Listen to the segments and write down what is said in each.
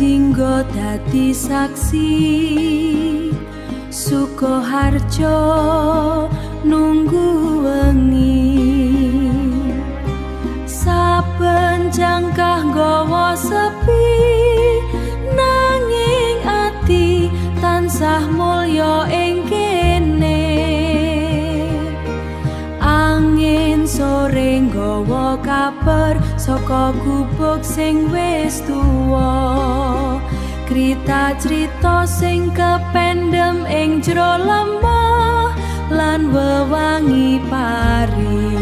Jingga dadi saksi, Sukoharjo nunggu wengi. Saben jangkah nggawa sepi, nanging ati tansah mulya ing kene. Angin sore nggawa kabar saka gubuk sing wis tuwa, crita-crita sing kependem ing jero lemah lan wewangi pari.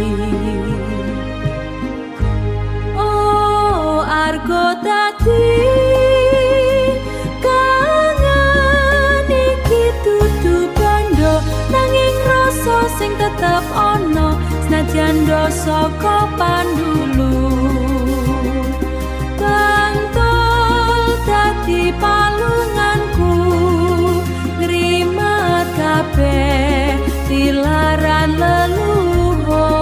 Oh, Argo Dadi, kangen iki dudu bondo, nanging rasa sing tetep ana senajan do saka pandulu. Bantul dadi palunganku, ngrimat kabeh tilaran leluhur.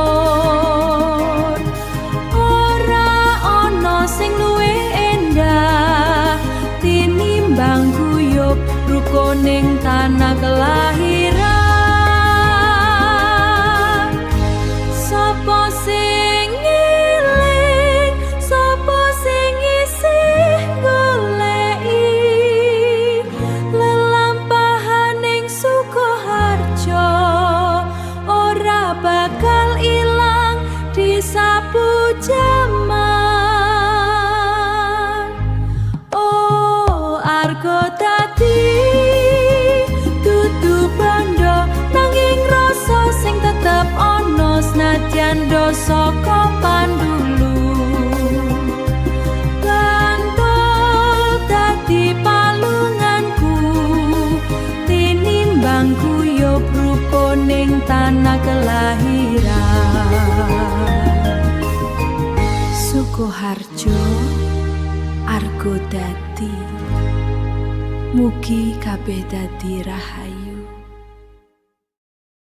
Ora ana sing luwih endah tinimbang guyub rukun ning tanah kelahiran. Sapa sing ngeling, sapa sing isih goleki lelampahaning Sukoharjo, ora bakal ilang disapu jaman. Oh, Argo Dadi dudu bondo, nanging rasa sing tetep ana senajan do saka pandulu. Bantul dadi palunganku tinimbang guyub rukun ning tanah kelahiran. Sukoharjo, Argo Dadi, mugi kabeh dadi rahayu.